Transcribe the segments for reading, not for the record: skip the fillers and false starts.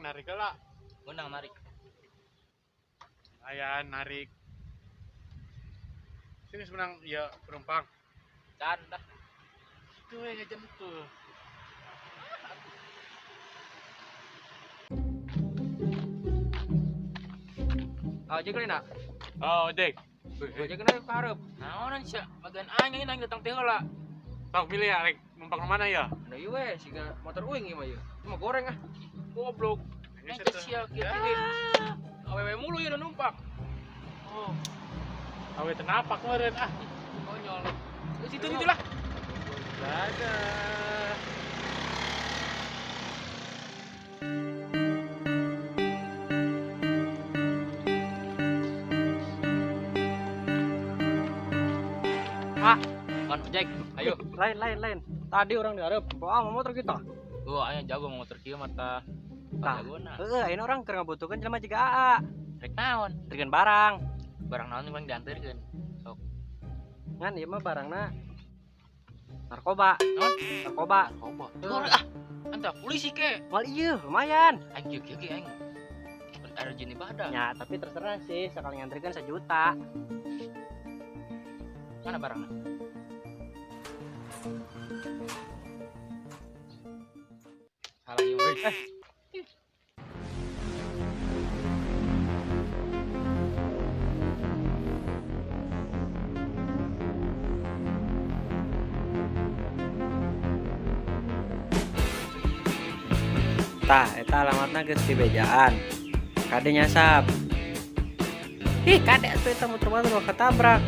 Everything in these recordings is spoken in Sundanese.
Narik heula. Menang narik. Aya narik. Sini sebenang ya penumpang. Can dah. Itu we jajan tuh. Ah, ojek nak. Oh, ojek. Ojek na ka hareup. Naonan sia, bagian aing aing datang teh heula. Sok pilih ya, rek numpang ke mana ya? Anu ieu we, siga motor uing ieu mah ieu. Cuma goreng ah. Goblok. Ini Aing teh sia kieu teh. Awewe mulu ieu nu numpak. Oh. Awe tenapak meureun ah. Konyol. Ke situ gitu lah. Dadah. Ah, kan ojek. Ayo. Lain lain lain. Tadi orang diharap, bawa motor kita. Wah, aing jago mau motor kieu mah tah. Tah. Jagona. Heeh, ayeuna orang keur ngabutuhkeun jelema jiga AA. Rek naon? Terkeun barang. Barang naon yang diantarkeun? Sok. Ngan ieu mah barangna narkoba. Naon? Narkoba. Narkoba. Goreng ah. Anta polisi ke. Mal ieu lumayan. Aing kieu kieu ge aing. Ada jenis ibadah. Ya, tapi terserah sih, sekali nganterkeun sejuta. Mana barangnya? Salah ieu. Eh. Tah, eta alamatna geus dibejaan. Kade nyasap. Ih, kade atuh eta motor mah ketabrak.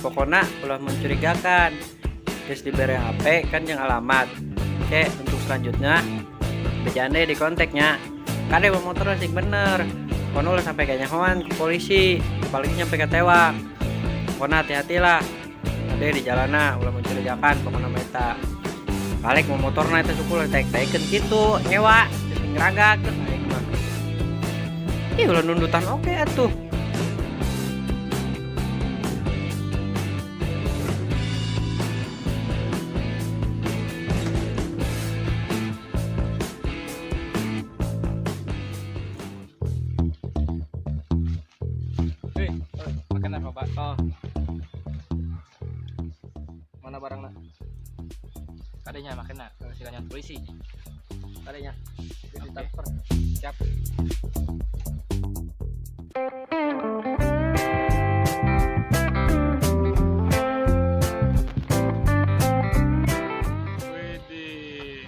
Pokona ulah mencurigakan. Geus dibere HP kan jeung alamat. Oke, untuk selanjutnya bejaan deh di kontaknya. Kade bawa motor sing bener. Kono ulah sampai kanyahoan ke polisi, apalagi nyampe ketewak. Pokona hati-hatilah. Kade di jalana ulah mencurigakan pokona mah eta. Balik mau motorna eta sukul taek-taekeun kitu, nyewa, geus ngeragak aing mah. Ih, ulah nundutan oke atuh. Hei, makan narkoba. Oh. Mana barangna? Kadenya makan nak, silakan polisi. Kadenya. Di Oke. transfer. Siap. Widih.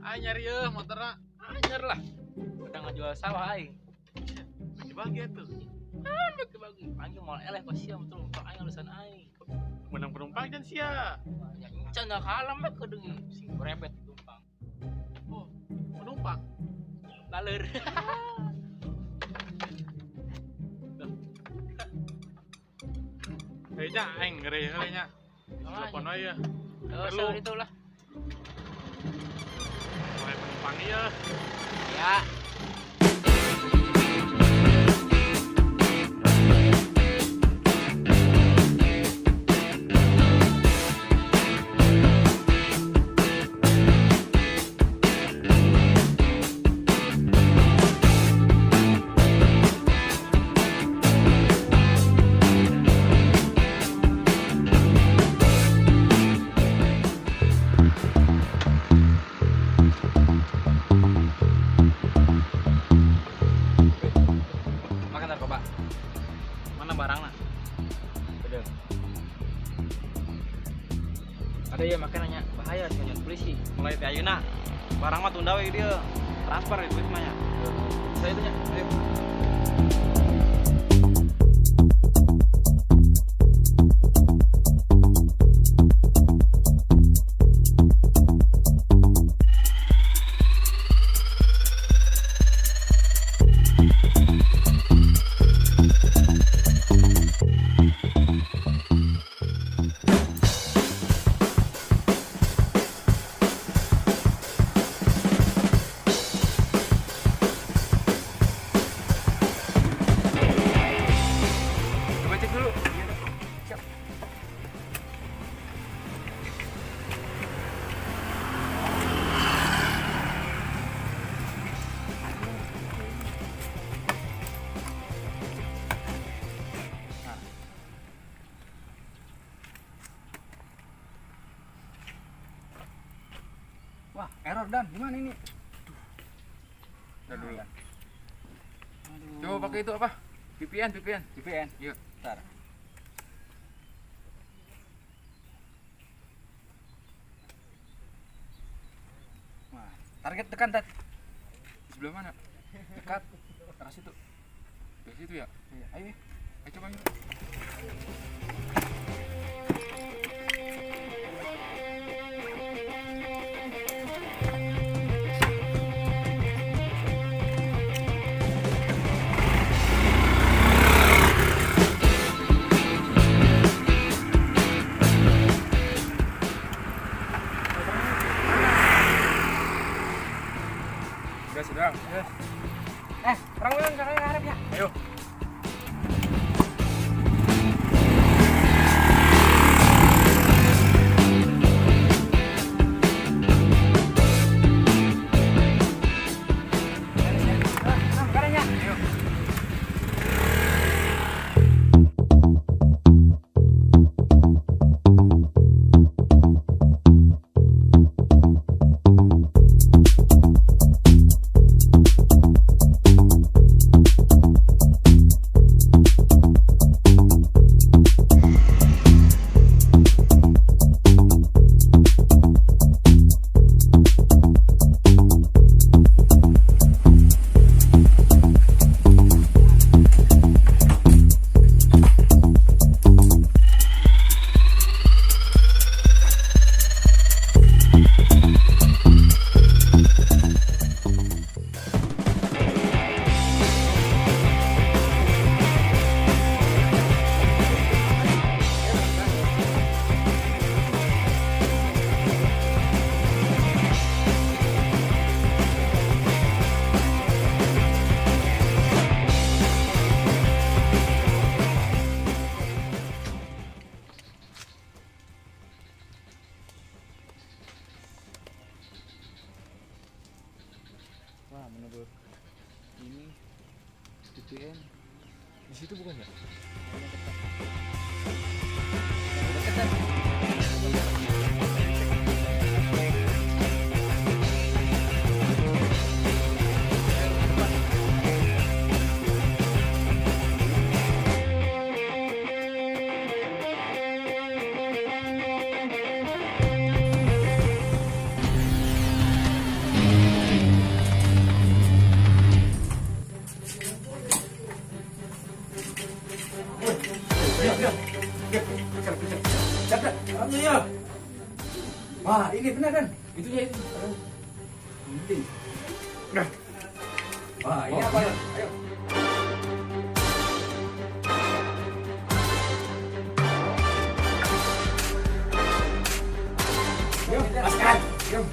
Anyar ieu motorna. Anyar lah. Udah ngajual sawah aing. Bagi-bagi atuh. Bagi-bagi. Aing mau eleh kok sia betul numpak aing alasan aing. Menang penumpang dan sia. Ya encan dah kalam we kedeung sing rebet penumpang. Oh, penumpang. Laler. Kayaknya aing ngeri heula nya. Telepon we ya. Oh, Perlu. itu lah. Mulai penumpang ieu. Ya. Makan narkoba. Mana barangna? Udah. Ada ya makanannya bahaya sih polisi. Mulai ti ayeuna. Barang mah tunda we dieu. Transfer duit mah nya. Saya tanya. Ayo. Dan, gimana ini? Aduh. Dulu. Coba pakai itu apa? VPN, VPN. VPN. Iya. Bentar. Wah, target tekan, Tat. Di sebelah mana? Dekat. Arah situ. Dari situ ya? Iya. Ayo. Ayo coba yuk. Udah sedang. Orang bilang caranya ngarep ya. Ayo. Karenya. Ayo. Wah, menurut ini VPN Di situ bukan ya? dekat, Tat. Wah, ini benar kan? Itunya itu. Penting. Wah, ini apa ya? Ayo. Yuk, lepaskan. Yuk.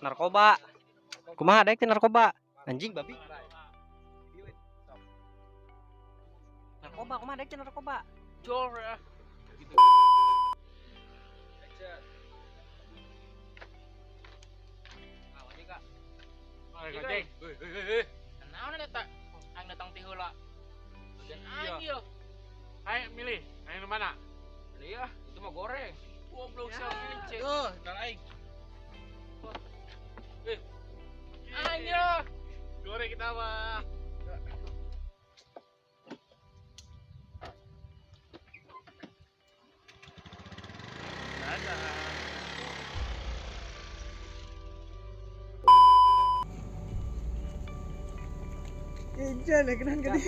Narkoba. Kumaha daek teh narkoba? Anjing babi. Narkoba kumaha daek teh narkoba? Jor ya. Gitu. Ayo, Kak. Ayo, Gojek. Hei, hei, hei. Naon eta? Aing datang ti heula. Dan aing ieu. Ayo milih. Ayo nu mana? Iya, itu mah goreng. Goblok sia milih cek. Tuh, ntar aing. Eh. Aing ya. Goreng kita mah. Dadah. Ijan, ya kenan Jan.